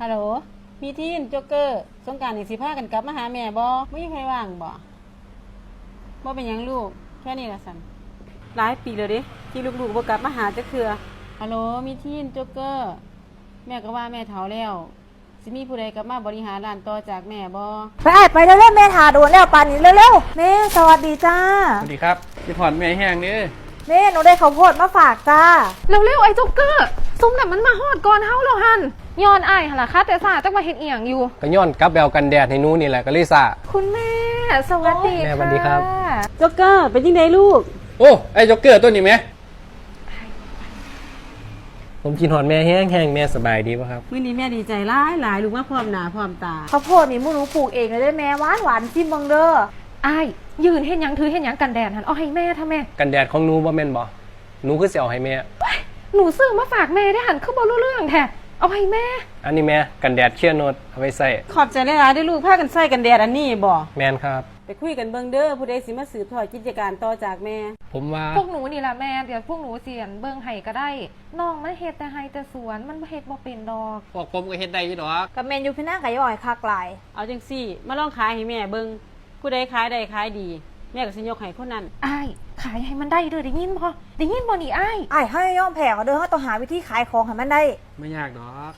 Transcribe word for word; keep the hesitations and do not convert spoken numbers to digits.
ฮัลโหล มีทีน โจ๊กเกอร์ สงกรานต์นี่สิพากันกลับมาหาแม่บ่ บ่มีไผว่างบ่ บ่เป็นหยังลูก แค่นี้ล่ะสั่น หลายปีแล้วเด้ ที่ลูกๆบ่กลับมาหาจักเทื่อ ฮัลโหล มีทีน โจ๊กเกอร์ แม่ก็ว่าแม่เฒ่าแล้ว สิมีผู้ใดกลับมาบริหารร้านต่อจากแม่บ่ ไปอ้าย ไปเร็วๆ แม่ถ่าโดนแล้ว ป่านนี้เร็วๆ แม่ สวัสดีจ้า สวัสดีครับ คิดฮอดแม่แฮงเด้ แม่ หนูได้ข้าวโพดมาฝากจ้า เร็วๆ ไอ้โจ๊กเกอร์ ซุมนั่นมันมาฮอดก่อนเฮาแล้วหั่น ย้อนอ้ายหั่นล่ะ คาแต่ซ้า จักว่าเฮ็ดอีหยังอยู่ ก็ย้อนกลับไปเอากันแดดให้หนูนี่แหละ ก็เลยซ้า คุณแม่ สวัสดี แม่ สวัสดีครับ ค่ะ โจ๊กเกอร์ เป็นจั่งใดลูก โอ้ ไอ้โจ๊กเกอร์ตัวนี้แหม ผมคิดฮอดแม่แฮงๆ แม่สบายดีบ่ครับ มื้อนี้แม่ดีใจหลายๆ ลูกมาพร้อมหน้าพร้อมตา ข้าวโพดนี่หมู่หนูปลูกเองเลยเด้อแม่ หวานๆ ซิมเบิ่งเด้อ อ้าย ยืนเฮ็ดหยังถือเฮ็ดหยังกันแดดหั่น เอาให้แม่ทำแม่ กันแดดของหนูบ่แม่นบ่ หนูคือสิเอาให้แม่ หนูซื้อมาฝากแม่เด้หั่น คือบ่รู้เรื่องแท้ เอาให้แม่ อันนี้แม่ กันแดดเคลียร์โนด เอาไว้ใช้ ขอบใจหลายๆ เด้อลูก พากันใช้กันแดดอันนี้บ่ แม่นครับ ไปคุยกันเบิ่งเด้อ ผู้ใดสิมาสืบทอดกิจการต่อจากแม่ ผมว่า พวกหนูนี่ล่ะแม่ เดี๋ยวพวกหนูสิเบิ่งให้ก็ได้ น้องมันเฮ็ดแต่ไร่แต่สวน มันเฮ็ดบ่เป็นดอก พวกผมก็เฮ็ดได้อยู่ดอก ก็แม่นอยู่พี่นางก็อย่าอ้อยคักหลาย เอาจั่งซี้ มาลองขายให้แม่เบิ่ง ผู้ใดขายได้ขายดี แม่ก็สิยกให้คนนั้น อ้าย ขายให้มันได้เด้อ ได้ยินบ่ ได้ยินบ่นี่อ้าย อ้าย เฮาอย่ายอมแพ้เขาเด้อ เฮาต้องหาวิธีขายของให้มันได้ บ่ยากดอก